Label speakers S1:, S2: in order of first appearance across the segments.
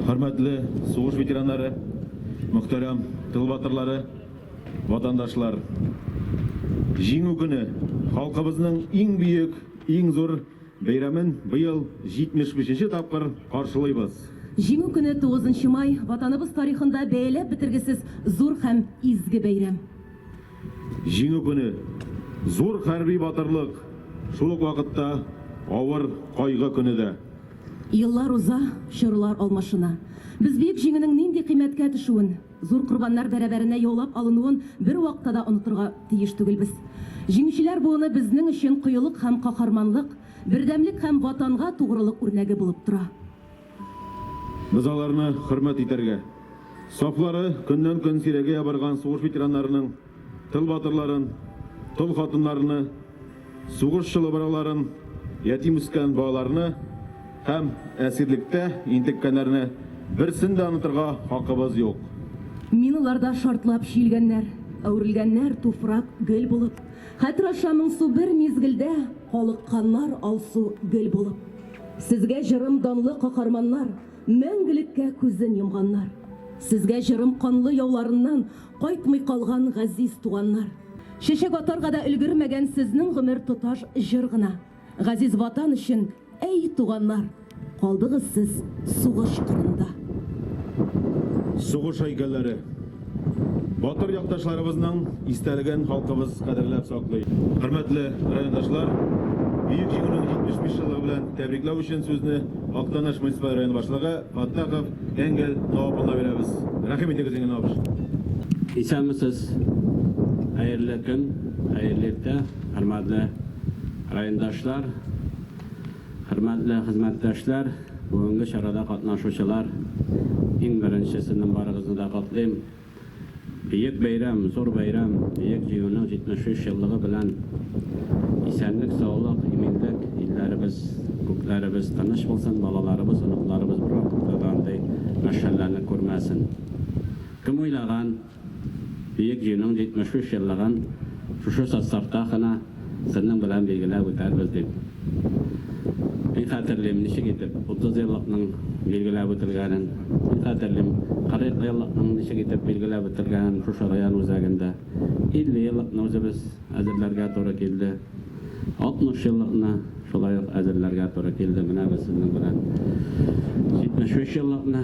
S1: Хөрмәтле сугыш ветераннары, мөхтәрәм тыл батырлары, ватандашлар! Җиңү көне, халкыбызның иң бөек, иң зур бәйрәмен быел 75 нче тапкыр каршылыйбыз.
S2: Җиңү көне, тугызынчы май, Ватаныбыз тарихында бәяләп бетергесез зур һәм изге бәйрәм.
S1: Җиңү көне, зур хәрби батырлык, шул ук вакытта авыр кайгы көне дә.
S2: Еллар уза, чорлар алмашына. Без Бөек Җиңүнең нинди кыйммәткә төшүен, зур корбаннар бәрабәренә яулап алынуын бервакытта да онытырга тиеш түгелбез. Җиңүчеләр буыны безнең өчен кыюлык һәм каһарманлык, бердәмлек һәм Ватанга тугрылык үрнәге булып тора.
S1: Без аларны хөрмәт итәргә, сафлары көннән-көн сирәгәя барган сугыш ветераннарының тыл батырларын, тол хатыннарны, сугыш чолыбыраларын, ятим үскән балаларны һәм әсирлектә интеккәннәрне берсен дә онытырга хакыбыз юк.
S2: Миналарда шартлап чөелгәннәр, әверелгәннәр туфрак гөл булып. Хәтер аша моңсу бер мизгелдә калыкканнар алсу гөл булып. Сезгә җырым данлы каһарманнар, мәңгелеккә күзен йомганнар. Сезгә җырым канлы яуларыннан кайтмый калган газиз туганнар. Чәчәк атарга да өлгермәгән сезнең гомер тоташ җыр гына. Газиз Ватан өчен, әй, туганнар, калдыгыз сез сугыш кырында.
S1: Сугыш һәйкәлләре. Батыр якташларыбызның истәлеген халкыбыз кадерләп саклый. Хөрмәтле райондашлар, Бөек Җиңүнең 75 еллыгы белән тәбрикләү өчен сүзне Актаныш муниципаль районы башлыгы Фаттахов Энгель Навап улына бирәбез. Рәхим итегез, Энгель Навапович.
S3: Исәнмесез! Хәерле көн, хәерле иртә, хөрмәтле райондашлар, хөрмәтле хезмәттәшләр, бүгенге чарада катнашучылар! Иң беренче сезнең барыгызны да котлыйм. Бөек бәйрәм, зур бәйрәм, Бөек Җиңүнең 73 еллыгы белән исәнлек, саулык, иминлек, илләребез, күкләребез тыныч булсын, балаларыбыз, оныкларыбыз бервакытта да андый мәшәлләрне күрмәсен. Кем уйлаган, Бөек Җиңүнең 73 еллыгын шушы составта гына Сезнең белән билгеләп үтәрбез дип. Мин хәтерлим, ничек итеп 30 еллыкның билгеләп үтелгәнен. Мин хәтерлим, 40 еллыкның ничек итеп билгеләп үтелгәнен шушы район үзәгендә. 50 еллыкны үзебез әзерләргә туры килде. 60 еллыкны шулай ук әзерләргә туры килде. Менә без сезнең белән 73 еллыкны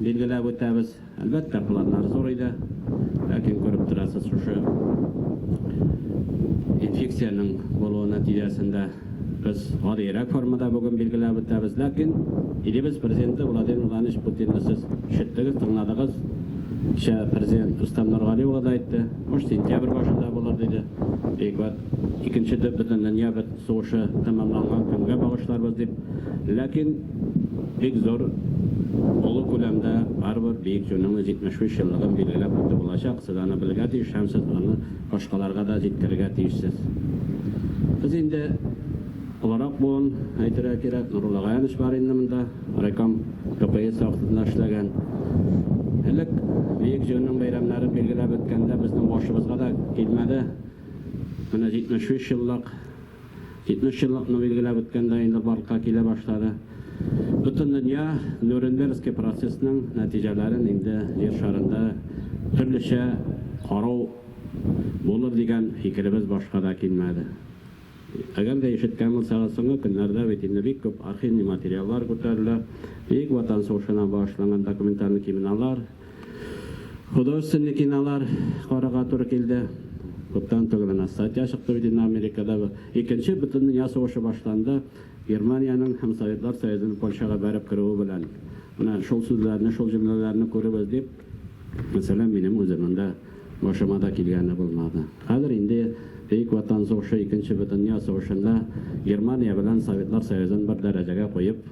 S3: билгеләп үтәбез. Әлбәттә, планнар зур иде, ләкин күреп торасыз, шушы инфекциянең булуы нәтиҗәсендә без гадиерәк формада бүген билгеләп үтәбез. Ләкин илебез Президенты Владимир Владимирович Путинны сез ишеттегез, тыңладыгыз. Кичә Президент Рөстәм Нургали улы да әйтте, может, сентябрь башында булыр, диде. Бөек Ват Икенче бөтендөнья сугышы тәмамланган көнгә багышларбыз дип. Ләкин бик зур, олы күләмдә барыбер Бөек Җиңүнең 75 еллыгын билгеләп үтү булачак. Сез аны белергә тиеш һәм сез аны башкаларга да җиткерергә тиешсез. Без инде олырак буын, әйтергә кирәк, Нурулла Гаянович бар инде монда, райком КПС вакытында эшләгән. Элек Бөек Җиңүнең бәйрәмнәрен билгеләп үткәндә безнең башыбызга да килмәде. Менә 75 еллык 70 еллыкны билгеләп үткәндә инде барлыкка килә башлады. Бөтен дөнья Нюрнбергский процессның нәтиҗәләрен инде Җир шарында төрлечә карау булыр дигән фикеребез башка да килмәде. Әгәр дә ишеткән булсагыз, соңгы көннәрдә бит инде бик күп архивный материаллар күтәрелә. Бөек Ватан сугышына багышланган документальный кинолар, Художественный кинолар карарга туры килде. Күптән түгел менә статья чыкты бит инде Америкада. Икенче бөтендөнья сугышы башланды. Германиянең һәм Советлар Союзының Польшага бәреп керүе белән. Менә шул сүзләрне, шул җөмләләрне күрербез дип, мәсәлән, минем үземнең дә башыма да килгәне булмады. Хәзер инде Бөек Ватан сугышы, Икенче бөтендөнья сугышында Германия белән Советлар Союзын бер дәрәҗәгә куеп,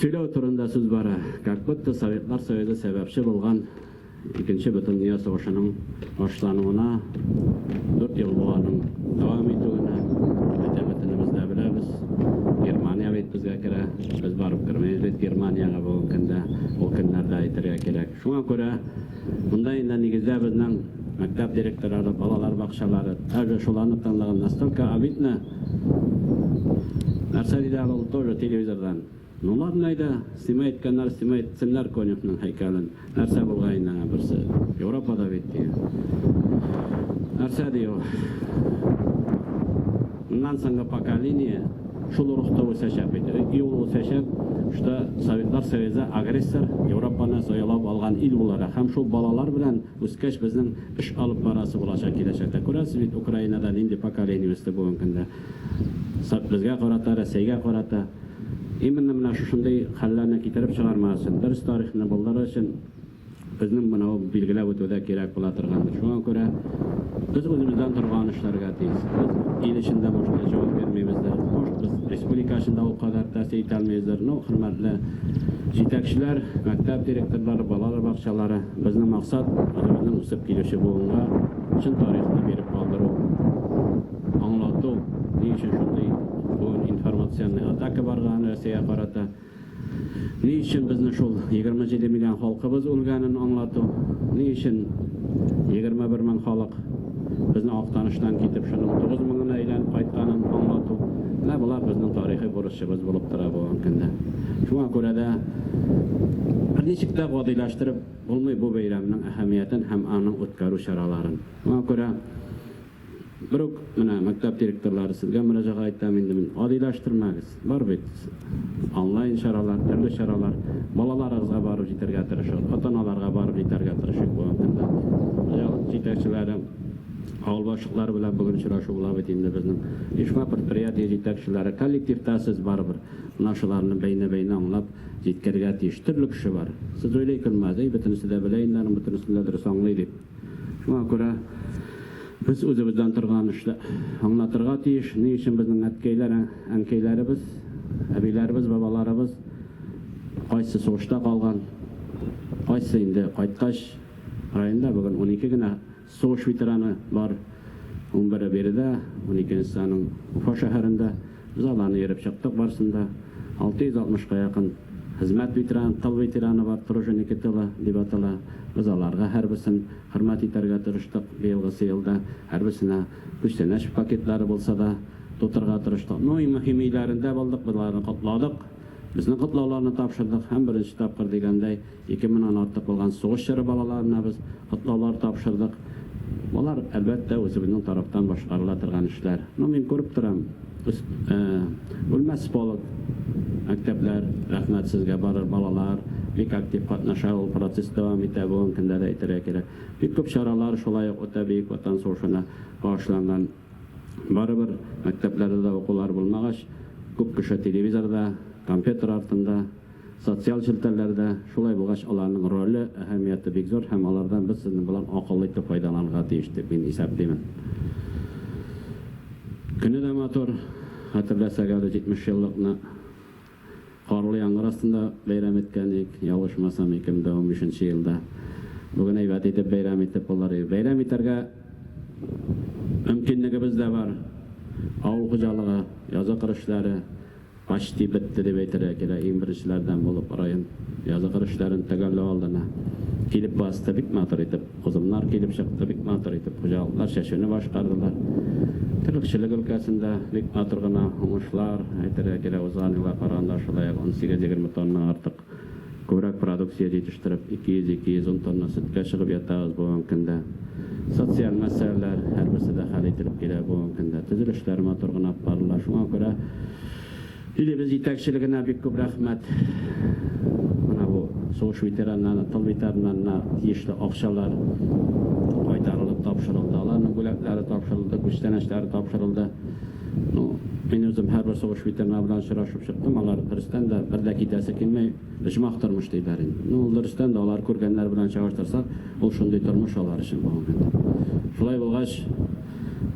S3: Сөйләү турында сүз бара. Как будто Советлар Союзы сәбәпче булган Икенче бөтендөнья сугышының башлануына, дүрт ел бу аның дәвам итүенә, хотя бөтенебез дә беләбез, Германия бит безгә керә, без барып кермәбез бит Германиягә бүгенге көндә, ул көннәрдә әйтергә кирәк. Шуңа күрә монда инде нигездә безнең мәктәп директорлары, балалар бакчалары, также шуларны тыңлаган настолько обидно, нәрсә диде әле ул тоже телевизордан. Ну ладно әйдә, снимай иткәннәр, снимай итсеннәр Коневның һәйкәлен. Нәрсә булган инде аңа берсе? Европада бит дигән. Нәрсә ди ул? Моннан соңгы поколение шул рухта үсәчәк бит. И ул үсәчәк, что Советлар Союзы агрессор, Европаны завоевап алган ил буларак. Һәм шул балалар белән үскәч безнең эш алып барасы булачак киләчәктә. Күрәсез бит, Украинада нинди поколение үсте бүгенге көндә. Безгә карата, Рәсәйгә карата. Именно менә шушындый хәлләрне китереп чыгармас өчен, дөрес тарихны булдырыр өчен безнең моны билгеләп үтү дә кирәк була торгандыр. Шуңа күрә без үзебездән торган эшләргә тиеш. Без ил өчен дә, может, җавап бирмибездер. Может, без республика өчен дә ул кадәр тәэсир итә алмыйбыздыр. Ну, хөрмәтле җитәкчеләр, мәктәп директорлары, балалар бакчалары, безнең максат, үзебезнең үсеп килүче буынга чын тарихны биреп калдыру. Аңлату, ни өчен шундый бүген информационный атака барган Рәсәйгә карата, ни өчен безне шул 27 миллион халкыбыз үлгәнен аңлату, ни өчен 21 мең халык безне Актаныштан китеп, шуның 9 меңенә әйләнеп кайтканын аңлату. Менә болар безнең тарихи бурычыбыз булып тора бүгенге көндә. Шуңа күрә дә берничек тә гадиләштереп булмый бу бәйрәмнең әһәмиятен һәм аның үткәрү чараларын. Шуңа күрә Бер үк менә мәктәп директорлары, сезгә мөрәҗәгать итәм инде мин, гадиләштермәгез. Бар бит онлайн чаралар, төрле чаралар. Балаларыгызга барып җитәргә тырышыгыз, ата-аналарга барып җитәргә тырышыйк бүгенге көндә. Хуҗалык җитәкчеләре, авыл башлыклары белән бүген очрашу була бит инде безнең. Оешма, предприятие җитәкчеләре, коллективта сез барыбер менә шуларны бәйнә-бәйнә аңлап җиткерергә тиеш. Төрле кеше бар. Сез уйлый күрмәгез, әй, бөтенесе дә белә инде аның, бөтенесен дә дөрес аңлый дип. Шуңа күрә без үзебездән торган эшне аңлатырга тиеш. Ни өчен безнең әткәйләр, әнкәйләребез, әбиләребез, бабаларыбыз кайсы сугышта калган, кайсы инде кайткач, районда бүген 12 генә сугыш ветераны бар. Унбере биредә, уникенчесе аның Уфа шәһәрендә. Без аларны йөреп чыктык барысын да. 660 ка якын хезмәт ветераны, тыл ветераны бар, труженики тыла дип атала. Без аларга һәрберсен хөрмәт итәргә тырыштык быелгысы елда. Һәрберсенә күчтәнәч пакетлары булса да тутырырга тырыштык. Ну, иң мөһиме өйләрендә булдык, без аларны котладык. Безнең котлауларны тапшырдык һәм беренче тапкыр дигәндәй, 2000 артык булган сугыш чоры балаларына без котлаулар тапшырдык. Болар, әлбәттә, үзебезнең тарафтан башкарыла торган эшләр. Ну, мин күреп торам, үз, Үлмәс полк, мәктәпләр, рәхмәт сезгә, барыр балалар бик актив катнаша, ул процесс дәвам итә, бүгенге көндә дә әйтергә кирәк. Бик күп чаралар шулай ук үтә Бөек Ватан сугышына багышланган. Барыбер мәктәпләрдә дә укулар булмагач, күп кеше телевизорда, компьютер артында. Социаль челтәрләрдә, шулай булгач, аларның роле, әһәмияте бик зур һәм алардан без сезнең белән акыллы итеп файдаланырга тиеш дип мин исәплимен. Көне дә матур, хәтерләсәк әле 70 еллыкны карлы яңгыр астында бәйрәм иткән идек, ялгышмасам, 2015 нче елда. Бүген әйбәт итеп бәйрәм итеп булыр иде. Бәйрәм итәргә мөмкинлегебез дә бар. Авыл хуҗалыгы, язгы кыр эшләре, Почти бетте дип әйтергә кирәк, иң беренчеләрдән булып район язгы кыр эшләрен төгәлләү алдына килеп басты. Бик матур итеп озыннар килеп чыкты, бик матур итеп хуҗалыклар чәчүне башкардылар. Терлекчелек өлкәсендә бик матур гына уңышлар, әйтергә кирәк, узган елга караганда шулай ук унсигез-егерме тонна артык Күбрәк продукция җитештереп, 200-210 тонна сөткә чыгып ятабыз бүгенге көндә. Социаль мәсьәләләр һәрберсе дә хәл ителеп килә бүгенге көндә. Төзелешләр матур гына алып барыла. Шуңа күрә илебез җитәкчелегенә бик күп рәхмәт. Менә бу сугыш ветераннарына, тыл ветераннарына тиешле акчалар кайтарылып тапшырылды. Аларның бүләкләре тапшырылды, күчтәнәчләре тапшырылды. Ну, мин үзем һәрбер сугыш ветераны белән очрашып чыктым, алар дөрестән дә бер дә китәсе килми, оҗмах тормыш диләр инде. Ну, ул дөрестән дә алар күргәннәр белән чагыштырсак, ул шундый тормыш алар өчен бүгенге көндә. Шулай булгач,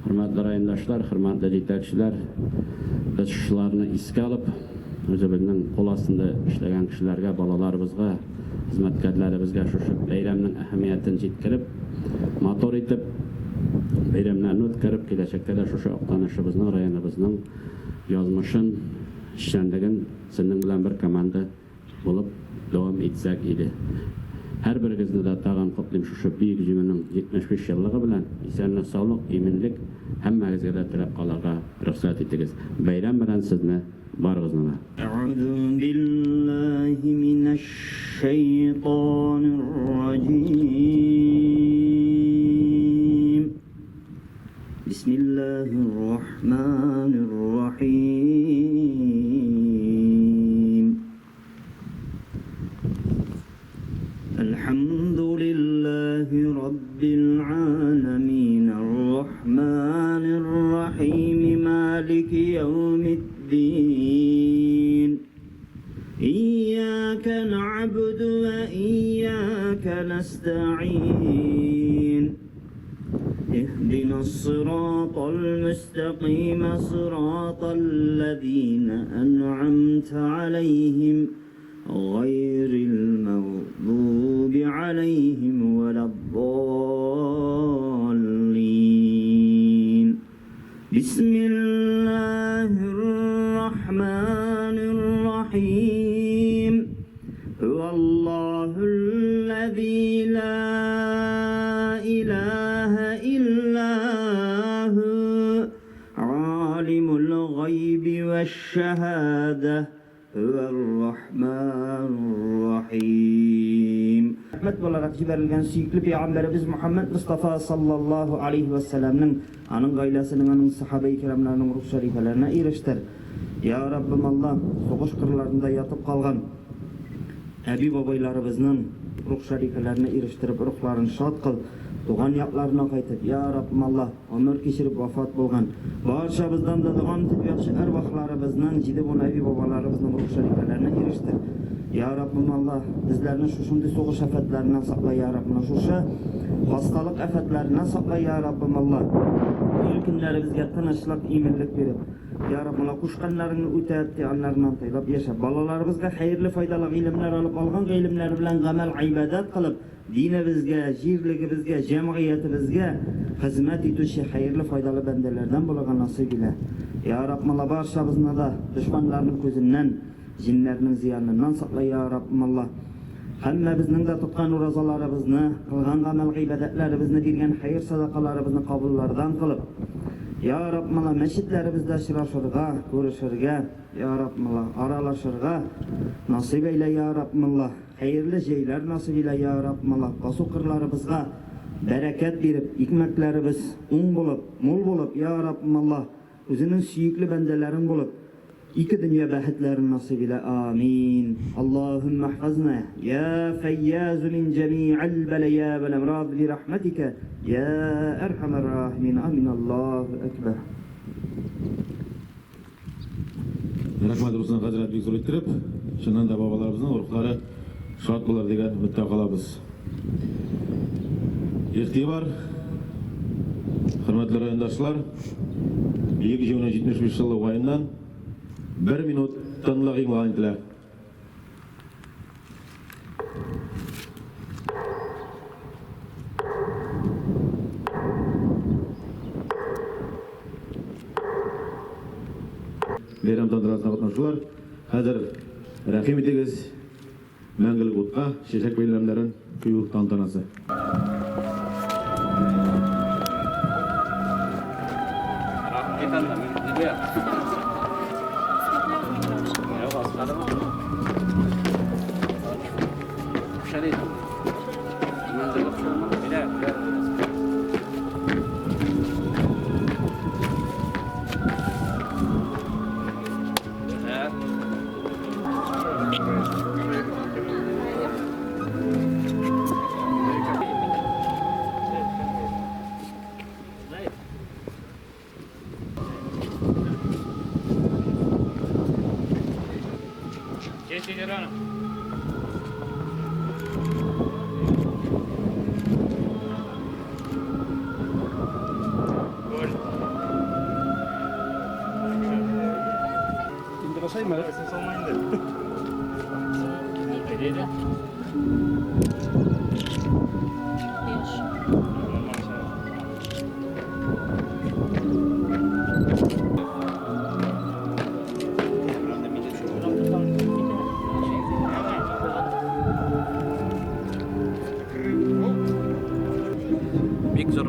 S3: хөрмәтле райондашлар, хөрмәтле җитәкчеләр, без шушыларны искә алып, үзебезнең кул астында эшләгән кешеләргә, балаларыбызга, хезмәткәрләребезгә шушы бәйрәмнең әһәмиятен җиткереп, матур итеп бәйрәмнәрне үткәреп, киләчәктә дә шушы Актанышыбызның, районыбызның язмышын, эшчәнлеген сезнең белән бер команда булып дәвам итсәк иде. Һәрберегезне дә тагын котлыйм шушы Бөек Җиңүнең 75 еллыгы белән. Исәнлек, саулык, иминлек һәммәгезгә дә теләп калырга рөхсәт итегез. Бәйрәм белән сезне барыгызны да.
S4: Әгъузу биллаһи минәш-шәйтанир-раҗим. Бисмиллаһир-рахманир-рахим. الحمد لله رب العالمين الرحمن الرحيم مالك يوم الدين إياك نعبد وإياك نستعين اهدنا الصراط المستقيم صراط الذين أنعمت عليهم غير المغضوب عليهم ولا الضالين بسم الله الرحمن الرحيم هو الله الذي لا إله إلا هو عالم الغيب والشهادة هو الرحمن الرحيم Рәхмәт буларак җибәрелгән сөекле пәйгамбәребез Мухаммад Мустафа саллаллаһу алейхи ва сәлламның, аның гаиләсенең, аның сахабаи кирамнарының рух шәрифәләренә ирештер. Я Раббым Аллаһ, сугыш кырларында ятып калган әби бабайларыбызның рух шәрифәләренә ирештереп, рухларын шат кыл. Туган якларына кайтып, я Раббым Аллаһ, гомер кичереп вафат булган барчабыздан да доган итеп ятучы әрвахларыбызның, җиде буын әби бабаларыбызның рух шәрифәләренә ирештер. Я Раббым Аллаһ, безләрне шушындый сугыш афәтләреннән сакла, я Раббым, шушы хасталык афәтләреннән сакла, я Раббым Аллаһ. Ил көннәребезгә тынычлык, иминлек биреп, я Раббым Аллаһ, кушканнарыңны үтәп, тыйганнарыннан тыелып яшәп, балаларыбызга хәерле, файдалы гыйлемнәр алып, алган гыйлемнәре белән гамәл, гыйбадәт кылып, динебезгә, җирлегебезгә, җәмгыятебезгә хезмәт итүче хәерле, файдалы бәндәләрдән булырга насыйп илә. Я Раббым Аллаһ, барчабызны да дошманнарның күзеннән, җиннәрнең зыяныннан сакла, я Раббым Аллаһ. Һәммәбезнең дә тоткан уразаларыбызны, кылган гамәл-гыйбадәтләребезне, биргән хәер-садакаларыбызны кабуллардан кылып, я Раббым Аллаһ, мәчетләребездә очрашырга, күрешергә, я Раббым Аллаһ, аралашырга насыйп әйлә, я Раббым Аллаһ. Хәерле җәйләр насыйп илә, я Раббым Аллаһ. Басу-кырларыбызга бәрәкәт биреп, икмәкләребез уң булып, мул булып, я Раббым Аллаһ, үзеңнең сөекле бәндәләрең булып, ике дөнья бәхетләрен насыйп илә. Амин. Аллаһуммә ахфазна, я Фәййазу мин җәми'ил бәлая вәл әмрад би рахмәтикә, я әрхәмәр рахимин. Амин. Аллаһу әкбәр.
S1: Рәхмәт, Руслан хәзрәт, бик зур иттереп. Чыннан да бабаларыбызның рухлары шат булыр дигән өметтә калабыз. Игътибар, хөрмәтле райондашлар, Бөек Җиңүнең 75 еллыгы уңаеннан бер минут тынлык игълан ителә. Бәйрәм тантанасына катнашучылар, хәзер рәхим итегез, мәңгелек утка чәчәк бәйләмнәрен кую тантанасы.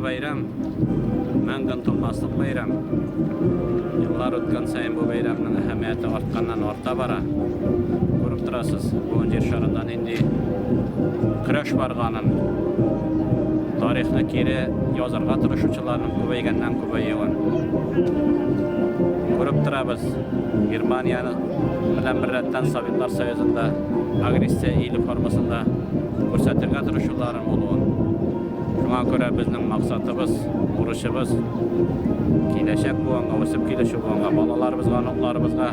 S3: бәйрәм, мәңге онытылмаслык бәйрәм. Еллар үткән саен бу бәйрәмнең әһәмияте артканнан арта бара. Күреп торасыз, бүген җир шарында нинди көрәш барганын, тарихны кире язарга тырышучыларның күбәйгәннән күбәюен. Күреп торабыз, Германияне белән беррәттән Советлар Союзында агрессия иле формасында күрсәтергә тырышуларын булуын. Шуңа күрә безнең максатыбыз, бурычыбыз киләчәк буынга, үсеп килүче буынга, балаларыбызга, оныкларыбызга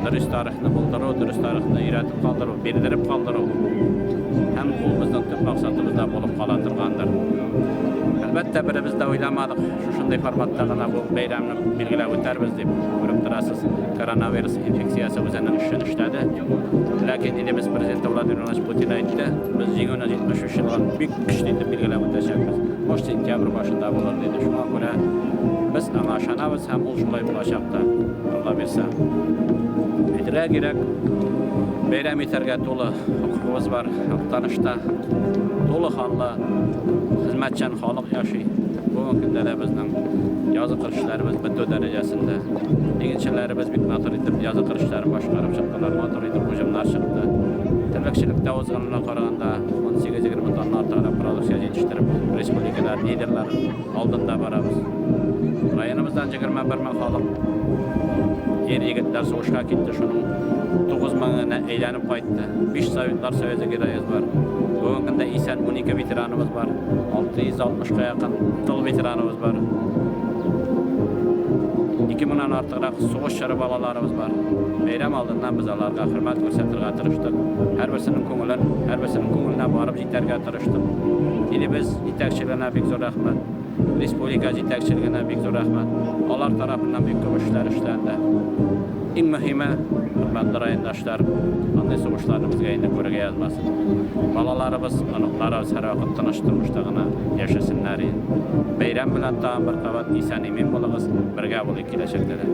S3: дөрес тарихны булдыру, дөрес тарихны өйрәтеп калдыру, бирдереп калдыру. Һәм ул безнең төп максатыбыз да булып кала торгандыр. Әлбәттә, беребез дә уйламадык, шушындый форматта гына бу бәйрәмне билгеләп үтәрбез дип. Күреп торасыз, коронавирус инфекциясе үзенең эшен эшләде. Ләкин илебез президенты Владимир Владимирович Путин әйтте, без Җиңүнең 73 еллыгын бик көчле итеп билгеләп үтәчәкбез. Может, сентябрь башында булыр, диде. Шуңа күрә без аңа ышанабыз һәм ул шулай булачак та, Алла бирсә. Әйтергә кирәк, бәйрәм итәргә тулы хокукыбыз бар. Актанышта тулы ханлы хезмәтчән халык яши. Бүгенге көндә дә безнең язгы кыр эшләребез бетү дәрәҗәсендә. Игенчеләребез бик матур итеп язгы кыр эшләрен башкарып чыктылар, матур итеп уҗымнар чыкты. Терлекчелектә узганына караганда 18-20 тонна артыграк продукция җитештереп, республикада лидерлар алдында барабыз. Районыбыздан 21 мең халык ир-егетләр сугышка китте, шуның 9 меңе генә әйләнеп кайтты. 5 Советлар Союзы Героебыз бар. Бүгенге көндә исән 12 ветераныбыз бар. 660 ка якын тыл ветераныбыз бар. 2 меңнән артыграк сугыш чоры балаларыбыз бар. Бәйрәм алдыннан без аларга хөрмәт күрсәтергә тырыштык. Һәрберсенең күңелен, һәрберсенең күңеленә барып җитәргә тырыштык. Илебез җитәкчелегенә бик зур рәхмәт. Республика җитәкчелегенә бик зур рәхмәт. Алар тарафыннан бик күп эшләр эшләнде. Иң мөһиме, хөрмәтле райондашлар, андый сугышларны безгә инде күрергә язмасын. Балаларыбыз, оныкларыбыз һәрвакыт тыныч тормышта гына яшәсеннәр иде. Бәйрәм белән тагын бер кабат исән-имин булыгыз, бергә булыйк киләчәктә дә.